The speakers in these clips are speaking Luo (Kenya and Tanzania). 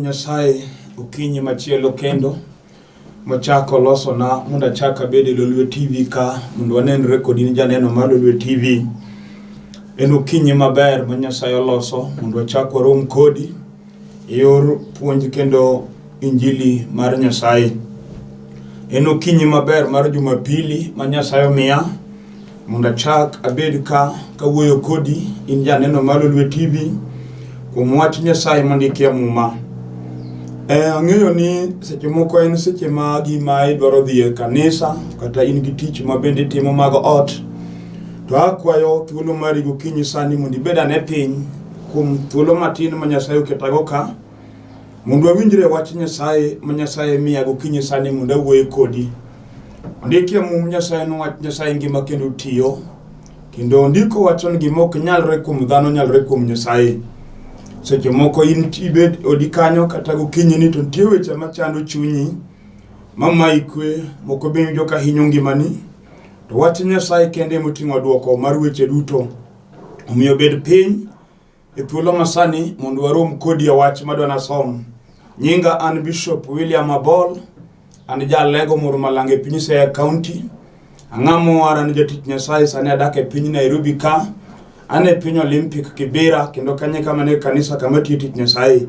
Nyasaye okinyi machielo kendo mochako losona mondo achak abed e Lolwe TV ka mondo wanenre kodi in janeno mar Lolwe TV. En okinyi maber ma Nyasaye oloso mondo wachak warom kodi e yor puonj kendo injili mar Nyasaye. En okinyi maber mar Jumapili ma Nyasaye omiya mondo achak abed ka kawuoyo kodi in janeno mar Lolwe TV kuom wach Nyasaye mondiki e Muma. E, ang'eyo ni seche moko en seche ma gima idwaro dhi e kanisa kata in gi tich ma bende itimo mag ot to akwayo thuolo mari gokinyi sani mondo ibed ane piny kuom thuolo matin ma Nyasaye oketago ka mondo wawinjre wach Nyasaye ma Nyasaye miya gokinyi sani mondo awuoye kodi. Ondiki e Mum Nyasaye ni wach Nyasaye ngima kendo tiyo kendo ndiko wacho ni gima ok nyalre kuom dhano nyalre kuom Nyasaye. Seche moko in ibet odi kanyo kata gokinyi ni to nitie weche machando chunyi mamayi kwe, moko be iwinjo ka hinyo ngimani to wach Nyasaye kende emoting'o dwoko mar weche duto. Omiyo bed piny E thuolo masani mondo warom kodi e wach madwa nasom. Nyinga an Bishop William Abol, an jalego moro malang e piny Siaya County. Ang'amo war an jatich Nyasaye sani adak e piny Nairobi ka. An e piny Olympic Kibera kendo kanye kama ne kanisa kama tiyo tich Nyasaye.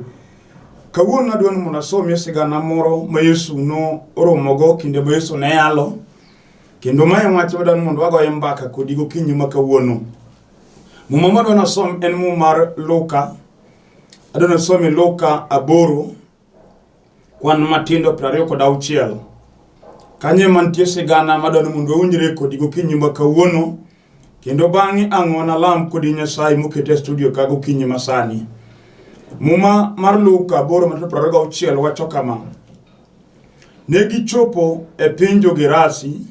Kawuono adwa ni mondo asomie sigana moro ma Yesu noromogo kinde ma Yesu ne yalo. Kendo mae wach madwa ni mondo wagoye mbaka kodi gokinyi ma kawuono. Muma madwa nasom en muma mar Luka. Adwa nasom e Luka 8 kwan matindo 26. Kanyo ema nitie sigana madwa ni mondo wawinjre kodi gokinyi ma kawuono. Kendo bang'e ang' wanalam kodi Nyasaye mokete e studio ka gokinyi masani. Muma mar Luka 8 matindo 26 wacho kama. Ne gichopo e piny jo-Gerasi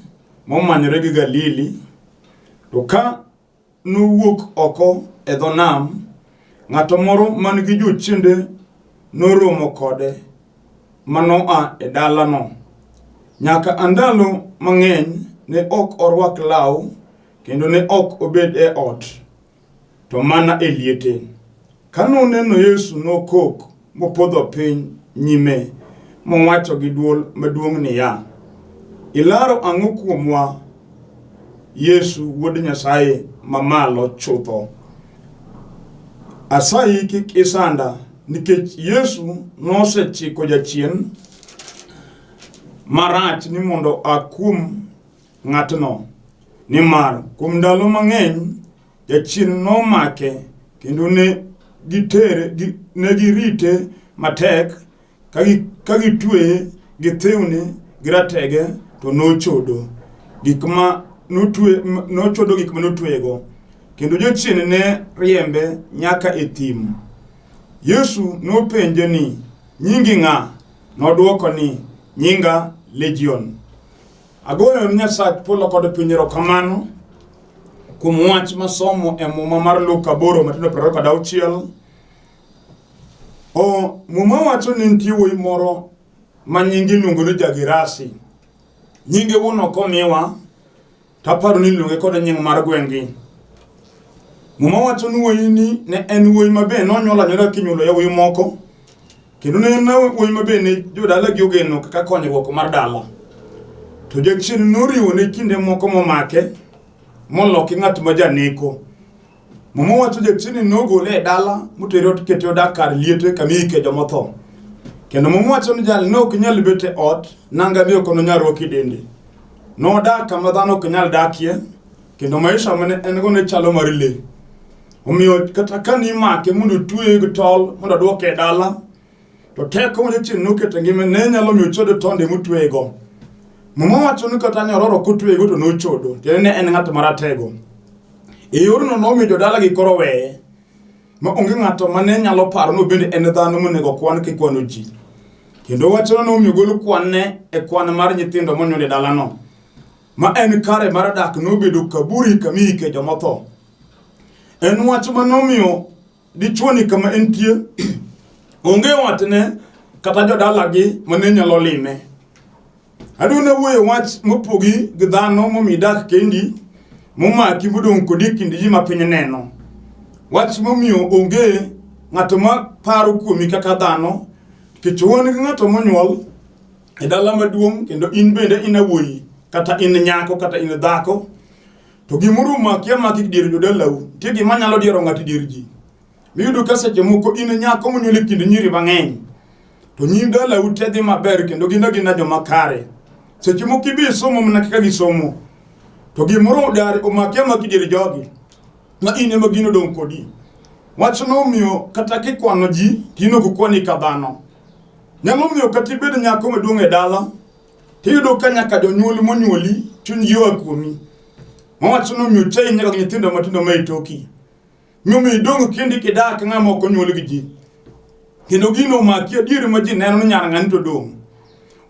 momanyore gi Galili. To ka nowuok oko e dho nam, ng'ato moro man gi jochiende noromo kode ma noa e dalano. Nyaka a ndalo mang'eny ne ok orwak law kendo ne ok obed e ot, to mana e liete. Ka noneno Yesu nokok mopodho piny nyime mowacho gi dwol maduong' niya, Ilaro ang'o kuomwa, Yesu Wuod Nyasaye Mamalo Chutho? Asayi kik isanda, nikech Yesu nosechiko jachien marach ni mondo akum ng'atno, nimar kuom ndalo mang'eny Jachien nomake kendo ne gitere, ne girite matek ka gitweye gi thiwni gi ratege to nochodo gik ma notwe nochodo gik ma notweyego kendo jachien ne riembe nyaka e thim. Yesu nopenje ni, nyingi ng'a? Nodwoko ni, nyinga Legion. Agoyo ne Nyasach polo kod piny erokamano kuom wach masomo e Muma mar Luka 8 matindo 26. O Muma wacho ni nitie wuoyi moro ma nyinge iluongo ni Jagirasi. Nyinge wuon ok omiwa, to aparo ni iluonge kod nying mar gweng'gi. Muma wacho ni wuoyi ni ne en wuoyi maber, nonyuol anyuola kinyuolo yawuoyi moko. Kendo ne en wuoyi ma bende jodalagi ogeno kaka konyruok mar dala. To jachien noriwone kinde moko momake, moloke ng'at ma janeko. Muma wacho jachien nogole e dala motere okete odak kar liete kama iike jomotho. Kendo Muma wacho ni jal ne ok nyal bet e ot, nanga ne ok nonyal rwako e dende. Nodak kama dhano ok nyal dakie, kendo maisha mane en go ne chalo mar lee. Omiyo kata ka nimake mondo otweye gi tol mondo odwoke e dala, to teko ma jachien noketo e ngimane ne nyalo miyo ochodo tonde motweyego. Muma wacho ni kata nyororo kotweyego to nochodo, tiende ne en ng'at maratego. E yorno nomiyo jodalagi koro weye, ma onge ng'ato ma ne nyalo paro ni obende en dhano monego kwan kikwano ji. Kendo wachno nomiyo gol kwanne e kwan mar nyithindo monyuol e dalano, ma en kare mar dak nobedo kaburi kama iike jomotho. En wach ma nomiyo dichuoni kama entie onge watne kata jodalagi mane nyalo lime. Adwa nawuoyo wach mopogi gi dhano momiyo idak kendi, momaki modong' kodi e kind ji ma piny neno. Wach momiyo onge ng'ato ma paro kuomi kaka dhano. Nikech wan gi ng'ato monyuol e dala maduong' kendo in bende in awuoyi kata in nyako kata in dhako to gimoro omaki amaki dier jodalau nitie gima nyalo diero ng'ato e dier ji miyudo ka seche moko in nyako monyuol e kind nyiri mang'eny to nyi dalau te dhi maber kendo gin agina joma kare seche moko ibi isomo mana kaka gisomo to gimoro odar omaki amaki dier jogi ma in ema gino dong' kodi wachno omiyo kata kikwano ji to in ok okwani ka dhano nyalo miyo kata ibed nyako maduong' e dala tiyudo ka nyaka jonyuol monyuoli chunygi oa kuomi mawacho ni omiyo chayi nyaka gi nyithindo matindo ma e toki Momiyo idong' kendi kidak ng'ama ok onyuol gi ji. Kendo gino omaki adier ma ji neno ni nyar ng'ani to dong'.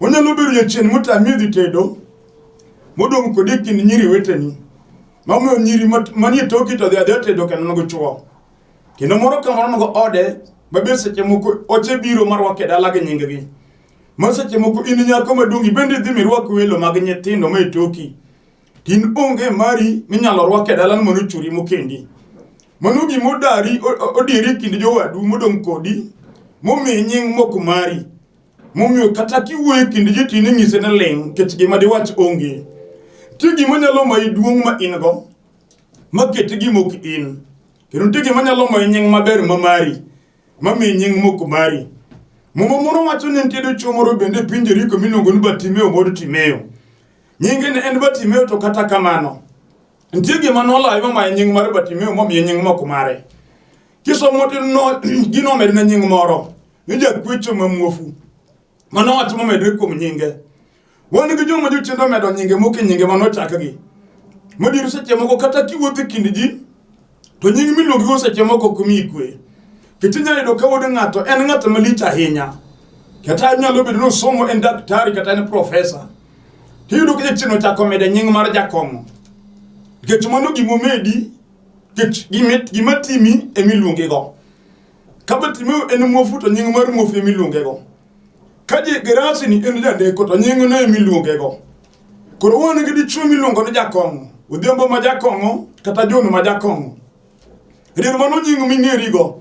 Onyalo bedo jachien motami dhi tedo, modong' kodi e kind nyiri weteni. Momiyo nyiri manie toki to dhi adhiya tedo kendo nogo chuo. Kendo moro ka moro nogo ode ma be seche moko oche biro marwake e dala gi nying-gi. Ma seche moko in nyako maduong' ibende idhi mirwak welo mag nyithindo ma e toki. In onge mari minyalo rwak e dalano mondo ochuri mokendi. Mano gima odari odieri e kind jowadu modong' kodi momiyi nying mok mari. Momiyo kata kiwuoyo e kind ji to in inyise ni ling' nikech gima diwach onge. Nitie gima nyalo mayi duong' ma in go maketi gima ok in. Kendo nitie gima nyalo mayi nying maber ma mari mamiyi nying mok mari. Muma moro wacho ni nitie dichuo moro bende e piny Jeriko miluongo ni Bartimeo wuod Timeo. Nyinge ne en Bartimeo to kata kamano, nitie gima nolawe momaye nying mar Bartimeo momiye nying mok mare. Kisomo to no, gino omedne nying moro ni jakwecho ma muofu. Mano wach momedre kuom nyinge. Wan gi joma jochiende omedo nyinge moko e nyinge ma nochakgi. Madier seche moko kata kiwuotho e kind ji, to nying miluongigo seche moko ok miyi kwe. Nikech inyalo yudo ka wuod ng'ato en ng'at malich ahinya. Kata nyalo bedo ni osomo en daktari kata en profesa. Tiyudo ka jachien ochako mede nying mar jakong'o. Nikech mano gimomedi, nikech gima timi emiluongego. Ka Bartimeo en muofu to nying mar muofu emiluongego. Ka Gerasi ni en jandeko to nyingno emiluongego. Koro wan gi dichuo miluongo ni jakong'o, Odhiambo ma jakong'o kata John ma jakong'o. Adier mano nying ming'erigo.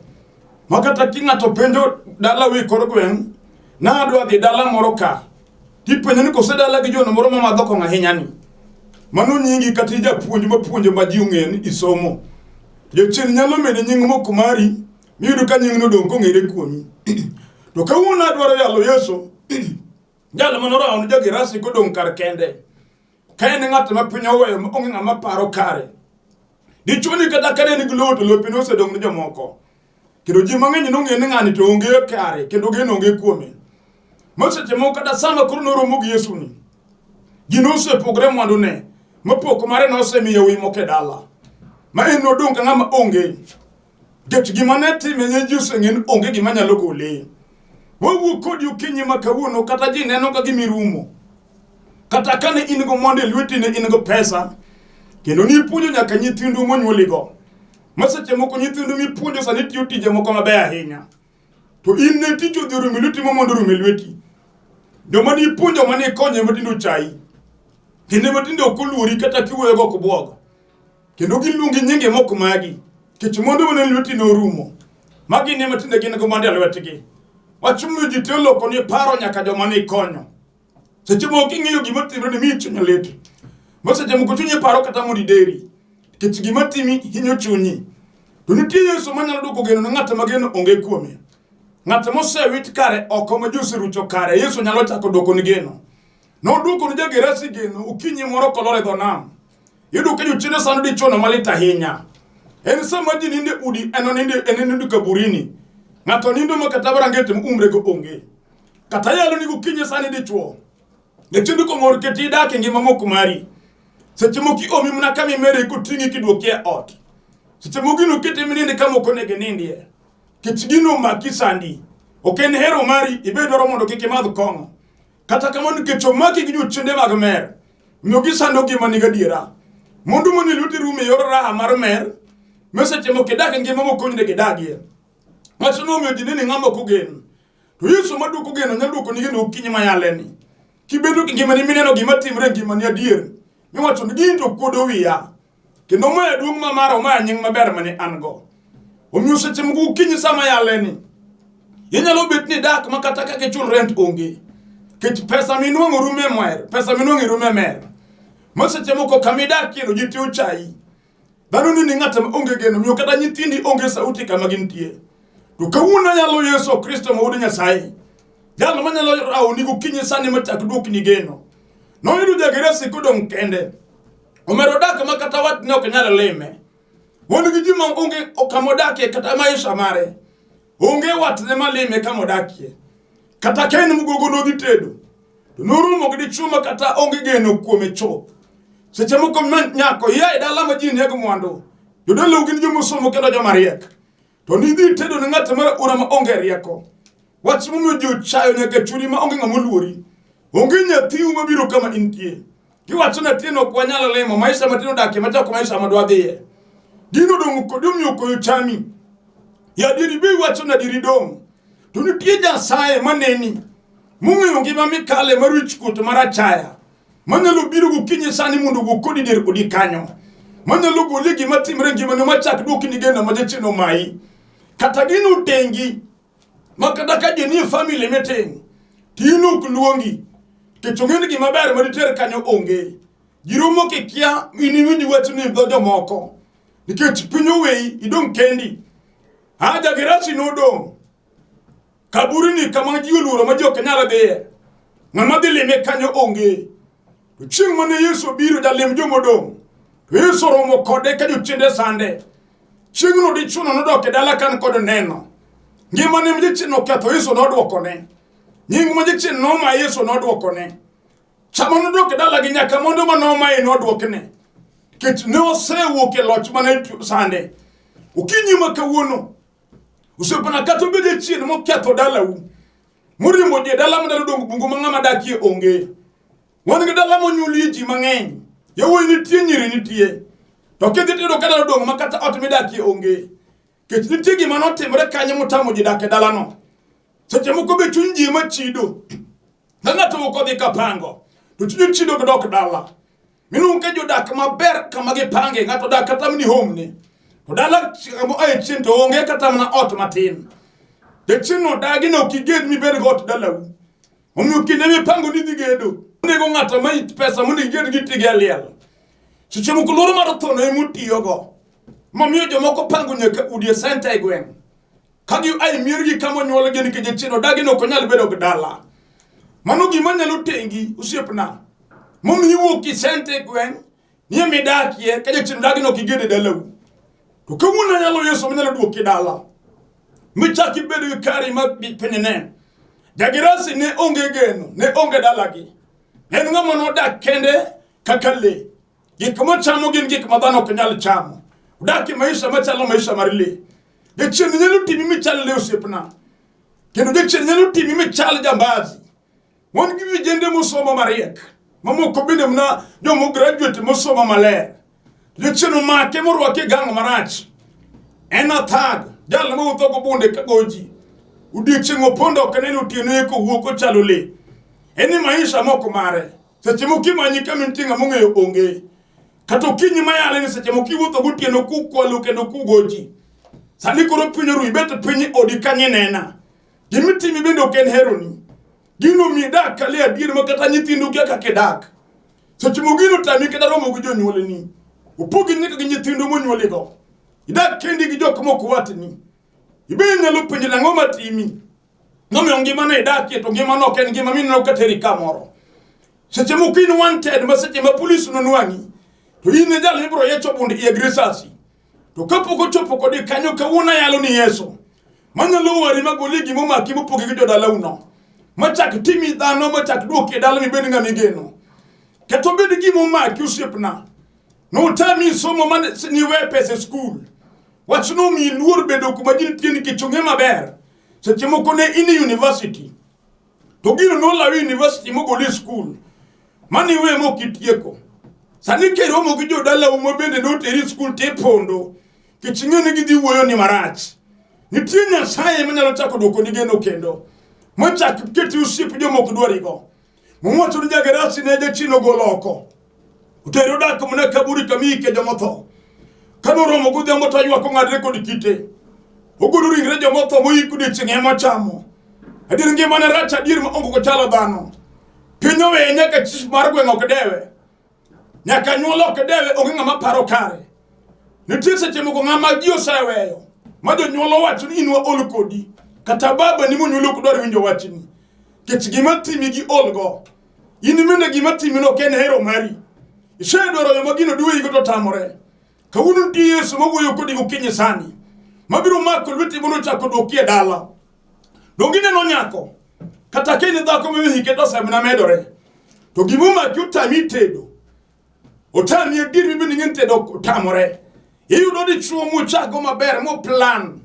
Ma kata ki ng'ato penjo dala wi kor gweng', nadwa dhi dala moro ka. Tipenjo ni kose dala gi John moro ma madho kong'o ahinya ni. Mano nyingi kata ijapuonj mapuonjo ma ji ong'eyo ni isomo. Jachien nyalo medi nying mok mari miyud ka nyingno odong' kong'ere kuomi. To kawuono adwaro yalo Yesu, jal mane orawo ne jo-Gerasi kodong' kar kende. Ka en ng'at ma piny oweyo ma onge ng'ama paro kare. Dichuo ni kata ka ne en gi lowo to lope nosedong' ne jomoko. Kendo ji mang'eny nong'eyo ni ng'ani to onge kare kendo geno onge kuome. Ma seche moko kata sama koro noromo gi Yesu ni, ji nosepogre mwandune, ma pok mare nosemiyo yawuoyi moko e dala. Ma en nodong' ka ng'ama onge. Nikech gima ne time ne ji oseng'e ni onge gima nyalo gole. Wawuok kodi okinyi ma kawuono kata ji neno ka gima irumo. Kata kane in go mwandu e lweti ne in go pesa, kendo nipuonjo nyaka nyithindu monyuoligo. Ma seche moko nyithindu mipuonjo sani tiyo tije moko mabeyo ahinya. To in ne tich odhi orumo e lweti ma mondo orumo e lweti. Joma nipuonjo mane ikonyo ema tinde ochayi. Kendo ema tinde ok oluori kata kiwuoyo go ok bwog. Kendo giluongi nyinge mok magi. Nikech mwandu mane lweti norumo. Magi ne matinde gin go mwandu e lwetgi. Wach miyo ji te oloko ni paro nyaka joma ne ikonyo. Seche moko king'iyo gima timore ni miyo chunyi lit. Ma seche moko chunyi paro kata mondo ideri. Nikech gima timi hinyo chunyi. To nitie Yesu manyalo duoko geno ne ng'at ma geno onge kuome. Ng'at mosewit kare oko ma ji oserucho kare, Yesu nyalo chako duoko ni geno. Noduoko ne ja-Gerasi geno okinyi moro kolor e dho nam. Iyudo ka jochiende sando dichuono malit ahinya. En sama ji nindo e udi, en onindo en onindo kaburini. Ng'ato nindo ma kata brangeti moumrego onge. Kata yalo ni gokinyi sani dichuo. Jachien komor keti idak e ngima mok mari. Seche moko iomi mana kama imere koting'i kiduoki e ot. Seche moko gino kete mininde kama ok onego inindie. Kech gino omaki sandi. Ok en hero mari, ibed dwaro mondo kik imadh kong'o. Kata kamano nikech omaki gi jochiende mag mer, omiyo gisando ngimani gadiera. Mwandu manie lweti rumo e yor raha mar mer, ma seche moko idak e ngima mok onego idagie. Wachno omiyo ji neno ng'ama ok ogen. To Yesu ma duoko geno nyalo duokoni geno okinyi ma yaleni. Kibedo gi ngimani mineno gima timre e ngimani adier, miwacho ni gini to kuodo wiya. Kendo maya duong' ma mara, omaya nying maber mane an go. Omiyo seche moko okinyi sama yaleni, Inyalo bet ni dak ma kata kaka ichul rent onge. Kech pesa minwang'o rumo e mwer, pesa minwang'o rumo e mer. Ma seche moko kama idakie no ji te ochayi. Dhano ni ni ng'at ma onge geno, miyo kata nyithindi onge sauti kama gintie. To kawuono anyalo Yesu Kristo ma wuod Nyasaye. Jal manyalo rawoni gokinyi sani machak duokni geno. Noyudo Jagerasi kodong' kende. Omero dak ma kata watne ok nyal lime. Wan gi ji ma onge kama odakie kata maisha mare. Onge watne malime kama odakie. Kata ka en mugogo nodhi tedo. To noromo gi dichwo ma kata onge geno kuome chuth. Seche moko nyako ia e dala ma ji nego mwandu. Jodalau gin joma osomo kendo joma riek. To nidhi tedo ne ng'at mar ura ma onge rieko. Wach momiyo ji ochayo nyaka chunyi ma onge ng'ama oluori. Onge nyathiu mabiro kama intie. Giwacho ni Atieno ok wanyal limo, maisha matin odakie machako maisha ma dwadhiye. Gino dong' kodi omiyo koyo chami. Ya adieri be iwacho ni adieri dong'. To nitie Nyasaye maneni, mong'eyo ngima mikale mar wichkuot mar achaya, manyalo biro gokinyi sani mondo owuo kodi dier odi kanyo, manyalo goli gima timre e ngimani machak duokni geno ma jachien omayi. Kata gino otengi, ma kata ka ji nie family meeting to in ok luongi nikech ong'e ni gima ber ma diter kanyo onge. Ji romo kikia in iwinj wach ni dho jomoko nikech piny oweyi idong' kendi. A Jagerasi nodong' kaburini kama ji oluoro ma ji ok nyal dhiye. Ng'ama dhi lime kanyo onge. To chieng' mane Yesu obiro jalim jomodong', to Yesu oromo kode ka jochiende sande. Chieng'no dichuno nodok e dala kan kod neno. Ngimane ma jachien oketho Yesu nodwokone. Nying ma jachien noma Yesu nodwokone. Sama nodok e dala gi nyaka mondo ma nomaye nodwokne. Nikech ne osewuok e loch mane sande. Okinyi ma kawuono, osiepna kata obed jachien moketho dalau, moriembo ji e dala manyalo dong' bungu ma ng'ama dakie onge. Wan gi dala monyuolie ji mang'eny. Yawuoyi nitie, nyiri nitie. To kidhi tiyudo ka dala odong' ma kata ot midakie onge. Nikech nitie gima notimore kanyo motamo ji dak e dalano. Seche moko be chuny ji ema chido. Ka ng'ato ok odhi kapango, to chunye chido gidok dala. Minuong' ka jodak maber kama gipange, ng'ato dak kata mni home ne. To dala kama oaye chien to onge kata mana ot matin. Jachien no dagi ne ok iged mibed go ot dalau. Omiyo kinde mipango ni idhi gedo, onego ng'ato ma pesa mondo iged gi tigi e liel. Seche moko luoro mar tho no emotiyogo. Momiyo jomoko pango nyaka udi e senta e gweng'. Ka gi a e miergi kama onyuolgi nikech jachien odagi ni ok onyal bedo gi dala. Mano gima nyalo tengi osiepna. Momiyo iwuok isente e gweng' ni ema idakie ka jachien odagi ni ok iged e dalau. To kawuono anyalo Yesu manyalo duoki dala. Michak ibed gi kari ma piny ne. Jagerasi ne onge geno, ne onge dalagi. En ng'ama nodak kende kaka le. Gik mochamo gin gik ma dhano ok nyal chamo. Odak e maisha machalo maisha mar le. Jachien nyalo timi michal le osiepna. Kendo jachien nyalo timi michal jambazi. Wan gi vijende mosomo mariek. Mamoko bende mna jomo graduate mosomo maler. Jachien omake morwake e gang marach. En athag, jal mawuotho go bunde ka goji. Odiechieng' opondo ok neno otieno eko wuok ochalo le. En ni maisha moko mare. Seche moko imanyi kama nitie ng'ama ong'eyo onge. Kata okinyi mayale ni seche moko iwuotho gotieno kukwalo kendo kugoji. Sani koro piny oru ibet piny odi kanyo inena. Gimitimi bende ok en heroni. Gino mi dak kale adier ma kata nyithindu kia kaka idak. Seche moko gino tami kata romo gi jonyuolni. Opogi nyaka gi nyithindu monyuoligo. Idak kendi gi jok mok watni. Ibe inyalo penjo ni ang'o matimi. Nomiyo ngimano idakie to ngimano ok en ngima mineno ka teri kamoro. Seche moko in wanted ma seche ma polis nonwang'i to in e jal mibiro yecho bund iye gi risasi. To kapok ochopo kodi kanyo kawuono ayalo ni Yesu manyalo wari magoli gima omaki mopogi gi jodalauno machak timi dhano machak duoki e dala mibed ng'ama igeno. Kata obed gima omaki osiepna, notami somo mane niwe pesa e skul. Wach nomiyi luor bedo kuma ji nitie nikech ong'e maber. Seche moko ne in e university to gino nolawi e university mogoli e skul mane iwe mok itieko. Sani kiromo gi jodalau ma bende noteri e skul tipondo nikech ing'e ni gidhi wuoyo ni marach. Nitie Nyasaye manyalo chako duokoni geno kendo machak keti osiep joma ok dwarigo. Muma wacho ni Jagerasi ne jachien ogolo oko. Otere odak mana kaburi kama iike jomotho. Ka noromo godhiambo to oywak ong'adre kod kite. Ogolo ringre jomotho moyik odiechieng' ema ochamo. Adier ngimane rach adier ma onge kochalo dhano. Piny oweye nyaka chief mar gweng' ok dewe. Nyaka nyuol ok dewe onge ng'ama paro kare. Nitie seche moko ng'ama ji oseweyo ma jonyuol owacho ni in waol kodi kata baba ni monyuoli ok dwar winjo wachni. Nikech gima timi gi ol go. In bende gima timi no ok en hero mari. Isedwaro yo ma gino diweyigo to tamore. Kawuono nitie Yesu mawuoyo kodi gokinyi sani, mabiro mako lweti mondo ochak odwoki e dala. Donge ineno nyako? Kata ka in dhako ma hike to osemna medore, to gima omaki otami tedo. Otami adier mibende ing'e ni tedo otamore. Iyudo dichuo mochako maber mo plan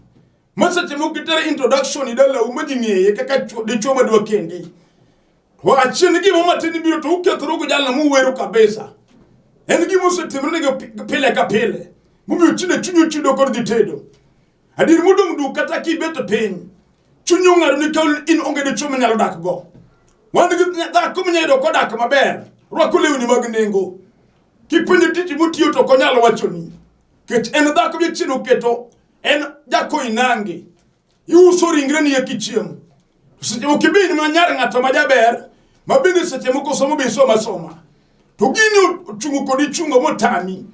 ma seche moko itere introduction e dalau ma ji ng'eye kaka dichuo madwa kendi. To achien gima matin biro to ukethoru gi jalno muwero kabisa. En gima osetimore negi pile ka pile. Momiyo tinde chunyi ochido kod dhi tedo. Adier modong' duk kata kibet piny. Chunyi ong'ado ni ka in onge dichuo minyalo dak go. Wan gi dhako minyalo yudo kodak maber. Rwako lewni mag nengo. Kipenje tich motiyo to ok onyal wachoni. Nikech en dhako jachien oketo en jakoinange. Iuso ringreni e kichiemo. Seche moko ibed ma nyar ng'ato ma jaber, ma bende seche moko somo be isomo asoma. To gini ochungo kodi chungo motami.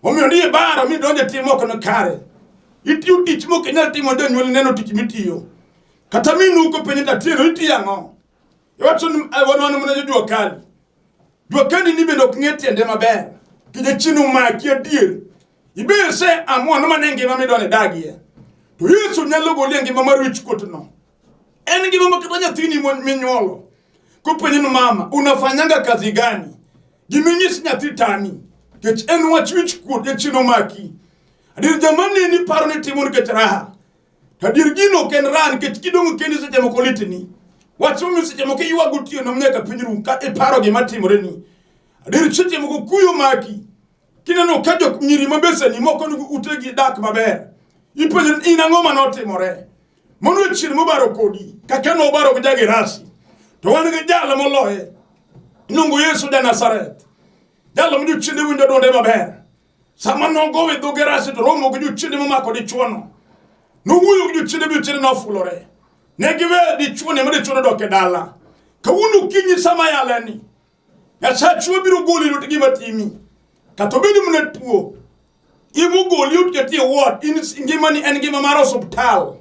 Omiyo ni ibaro midonjo e tim moko kare. Itiyo tich mok inyal timo jonyuol neno tich mitiyo. Kata minu kopenji tatieno itiyo ang'o? Iwacho ni eh, wan wan mana jojua kali. Jua kali ni bende ok ng'e tiende maber. Kijachien omaki adier. Ibe se amua no mane ngima midwa ni dagie. To Yesu nyalo goli e ngima mar wichkuot no. En ngima ma kata nyathini minyuolo. Kopenjo ni mama, unafanyanga kazi gani? Giminyis nyathi tami. Nikech en wach wichkuot jachien omaki. Adier jama neni paro ni timo nikech raha. To adier gino ok en raha nikech kidong' kendi seche moko litni. Wach momiyo seche moko iywago otieno nyaka piny rum ka iparo gima timoreni. Adier seche moko kuyo maki. Kineno ka jok nyiri ma beseni moko nigi utegi dak maber. Ipenjo ni in ang'o ma notimore? Mano e chieng' mobaro kodi kaka nobaro gi Jagerasi. To wan gi jal moloye. Iluongo Yesu ja Nazareth. Jalo ma jochiende winjo dwonde maber. Sama nogowe dho Gerasi to romo gi jochiende momako dichuono. Nowuoyo gi jochiende mi jochiende nofulore. Ne giweyo dichuoni ma dichuono dok e dala. Kawuono okinyi sama yaleni, Nyasachwa biro goli lwet gima timi. Kata obed mana tuo, imogoli oketi e ward, in ngimani en ngima mar osuptal.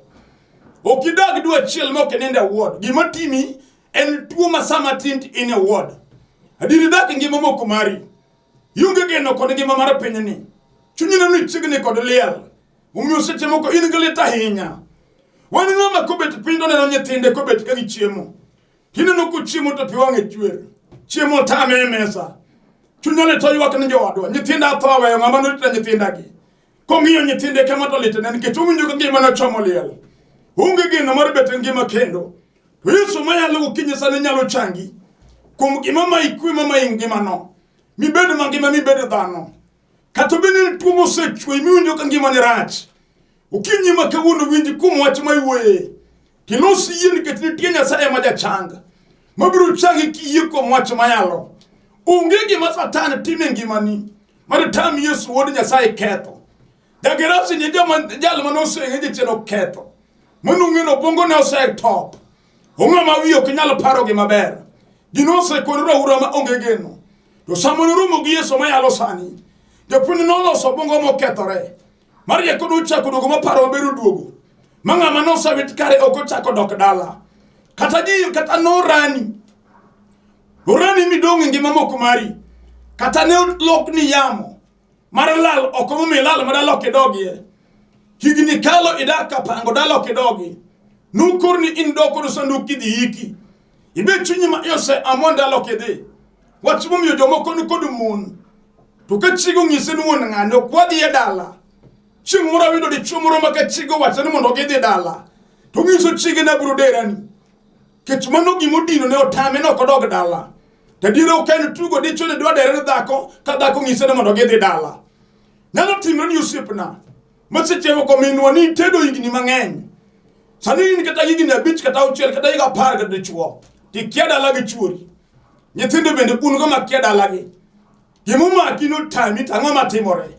Ok idag dwe achiel ma ok inind e ward. Gima timi en tuo ma sama tin to in e ward. Adier idak e ngima mok mari. Ionge geno kod ngima mar pinyni. Chunyi neno ni chiegni kod liel. Omiyo seche moko in gi lit ahinya. Wan ng'ama kobet piny to neno nyithinde kobet ka gichiemo. Kineno kochiemo to pi wang'e chwer. Chiemo otame e mesa. Chunya lit oywak ni joodwa. Nyithinda atho aweyo ng'ama norita nyithindagi. Kong'iyo nyithinde kama to litne nikech owinjo ka ngima nochomo liel. Onge geno mar bet e ngima kendo. To Yesu mayalo gokinyi sani nyalo changi kuom gima mayi kwe ma mayi ngimano. Mibed mangima mibed dhano. Kata obedo ni tuo mosechweyi miwinjo ka ngimani rach. Okinyi ma kawuono winj kuom wach ma iwuoye. Kilos yie nikech nitie Nyasaye ma jachang mabiro changi kiyie kuom wach mayalo. Onge gima Satan timo e ngimani mar tam Yesu wuod Nyasaye ketho. Jagerasi ni jal mane oseng'e jachien oketho. Mano ong'e ni obwongone osetop. Ong'ama wiye ok nyal paro gima ber. Gino osekoro raura ma onge geno. To sama noromo gi Yesu mayalo sani, japuonj noloso obwongo mokethore. Mar rieko nochako duogo ma paro maber oduogo. Ma ng'ama nosewit kare ok ochako dok dala. Kata ji kata norani. Orani midong' e ngima mok mari. Kata ne olokni yamo mar lal oko momiyo ilal ma dala ok idogie. Higni kalo idak ka pango dala ok idogi. Nukor ni in dok kod sanduk kidhi yiki. Ibet chunyi ma iose amon dala ok idhi. Wach momiyo jomoko ni kod mon. To ka chiege onyise ni wuon ng'ani ok wadhi e dala. Chieng' moro awinjo dichuo moro ma ka chiege owacho ni mondo gidhi dala. To onyiso chiege ni abiro derani. Kech mano gima odino ne otame ne ok odog dala. To adiera ok en tugo dichuo ni dwa dere ni dhako ka dhako onyise ni mondo gidhi dala. Nyalo timore ni osiepna ma seche moko minwa ni tedo higni mang'eny. Sani in kata higni 5 kata 6 kata higa 10 kata dichuo. Tikia dala gi chuori. Nyithindo bende un go makia dalagi. Gimomaki notami to ang'o matimore?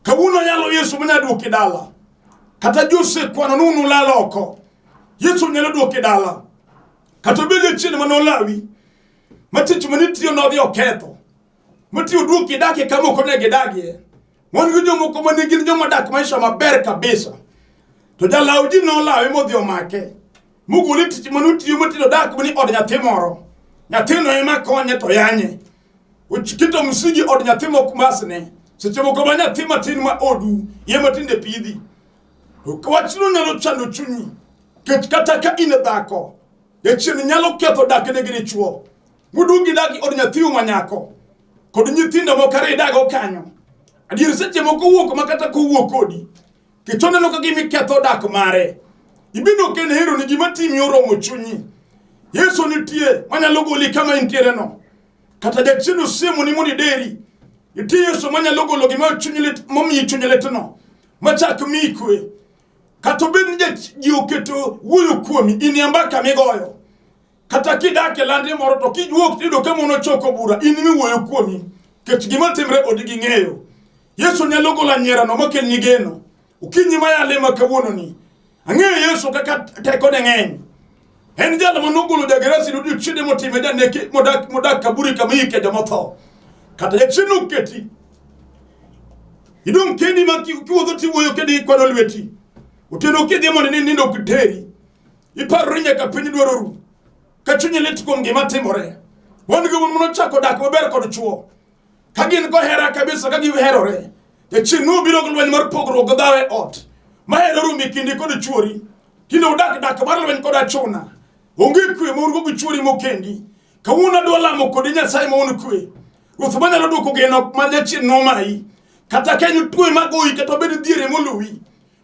Kawuono yalo Yesu manya duoki dala. Kata ji osekwano ni unulal oko. Yesu nyalo duoki dala. Kata obed jachien mane olawi, ma tich mane itiyo nodhi oketho, mati oduoki idakie kama ok onego idagie. Wan gi jomoko mane gin joma dak maisha maber kabisa. To jalaw ji nolawe modhi omake. Mogole tich mane otiyo matindo dak mani od nyathi moro. Nyathino ema konye to yanye. Oketo msigi od nyathi mok masne. Seche moko ma nyathi matin ma odu ema tinde pidhi. To wachno nyalo chando chunyi. Kech kata ka in dhako, jachien nyalo ketho dakne gi dichuo. Muduog idag od nyathiu ma nyako. Kod nyithindo moko ariyo idago kanyo. Adier seche moko wuok ma kata kowuok kodi. Kech oneno ka gima iketho dak mare. Ibino ok en hero ni gima timi oromo chunyi. Yesu nitie manyalo goli kama intiere no. Kata jachien osiemoni mondo ideri. Nitie Yesu manyalo golo gima chunyi lit momiyi chuny litno. Machak miyi kwe. Kata obed ni ji oketo wuoyo kuomi, in e mbaka migoyo. Kata kidak e landi moro to kiwuok tiyudo ka mon ochoko bura, in miwuoyo kuomi. Nikech gima timre odi ging'eyo. Yesu nyalo golo anyierano makelni geno. Okinyi ma yale ma kawuononi. Ang'eyo Yesu kaka tekone ng'eny. En jal ma nogolo jagerasi odiechienge motime janeke modak modak kaburi kama iike jomotho. Kata jachien oketi. Idong' kendi ma kiwuotho tiwuoyo kendi ikwano lweti. Otieno kidhi mondo ni nindo ok teri. Iparori nyaka piny dwaro ru. Ka chunyi lit kuom gima timore. Wan gi mon manochako dak maber kod chwo. Ka gin gohera kabisa ka giherore. Jachien nobiro gi lweny mar pogruok gi dhawo e ot. Mahero rumo e kindi kod chuori. Tinde udak dak mar lweny kod achuna. Onge kwe ma un-go gi chuori mokendi. Kawuono adwa lamo kodi Nyasaye ma un kwe. Ruoth manyalo duoko geno ma jachien nomayi. Kata ka en tuo magoyi kata obed dhier emoluwi.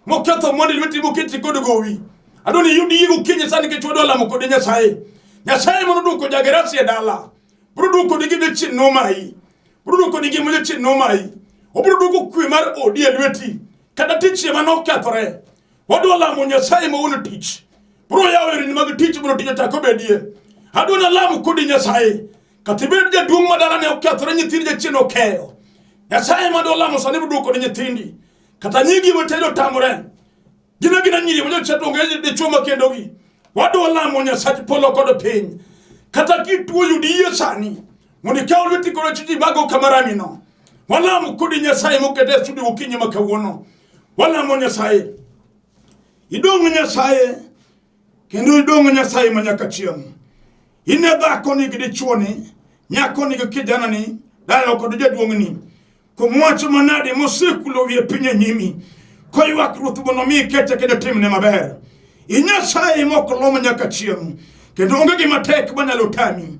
Moketho mwandu lweti moketi kod gowi. Adwa ni iyud yie gokinyi sani nikech wadwa lamo kodi Nyasaye. Nyasaye mondo oduoko jagerasi e dala. Biro duoko ni gima jachien nomayi. Biro duoko ni gima jachien nomayi. Obiro duoko kwe mar odi e lweti. Kata tich ema nokethore. Wadwa lamo Nyasaye ma wuon tich. Biro yawo yorni mag tich mondo tich ochak obedie. Adwa nalam kodi Nyasaye. Kata ibed jaduong' ma dalane okethore nyithind jachien okeyo. Nyasaye ma dwa lamo sani biro duoko ni nyithindi. Kata nyigi matedo otamore. Gin agina nyiri ma jochien onge dichwo ma kendogi. Wadwa lamo Nyasach polo kod piny. Kata kituo yud yie sani. Mondo ikaw lweti kod achiji mago kama ramino. Walamo kodi Nyasaye mokete e studio okinyi ma kawuono. Walamo Nyasaye. Idong' Nyasaye kendo idong' Nyasaye ma nyaka chieng'. In e dhako ni gi dichuoni, nyako ni gi kijanani, dayo kod jaduong'ni. Kuom wach manade mosekulo wiye piny e nyimi, koywak Ruoth mondo omi ikete kendo timne maber. I Nyasaye mok lom nyaka chieng', kendo onge gima tek manyalo tami.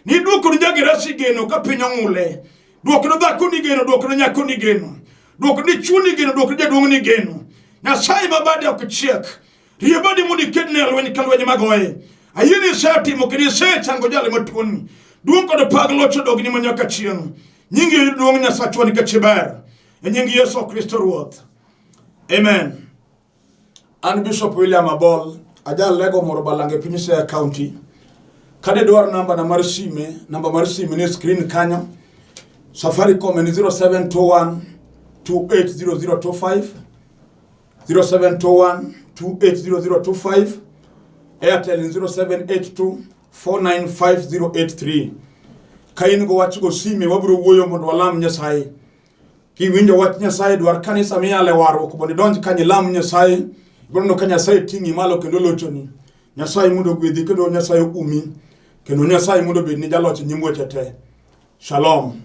Nidwoko ni jagerasi geno ka piny ong'ule. Dwok ne dhako ni geno, dwok ne nyako ni geno. Dwok ne chuo ni geno, dwok ne jaduong' ni geno. Nyasaye ma bade ok chiek. Rie badi mondo iked ne lweny ka lweny magoye. Ayie ni isetimo kendo isechango jal matuoni. Duong' kod pak loch odogni ma nyaka chieng'. Nyingi oyud duong' Nyasachwa nikech iber. E nying Yesu Kristo Ruoth. Amen. An Bishop William Abol, ajal lego moro Balange piny Siaya County. Ka didwar namba na mar sime, namba mar sime ni screen kanyo. Safaricom en 0721 280025 0721 280025 Airtel en 0782 495083. Ka in go wach go sime wabiro wuoyo mondo walam Nyasaye. Kiwinjo wach Nyasaye dwar kanisa miyale warruok mondo idonj kanyo ilam Nyasaye. Ibiro neno ka Nyasaye ting'i malo kendo lochoni. Nyasaye mondo ogwedhi kendo Nyasaye oumi. Kendo Nyasaye mondo obedni jaloch e nyim weche te. Shalom.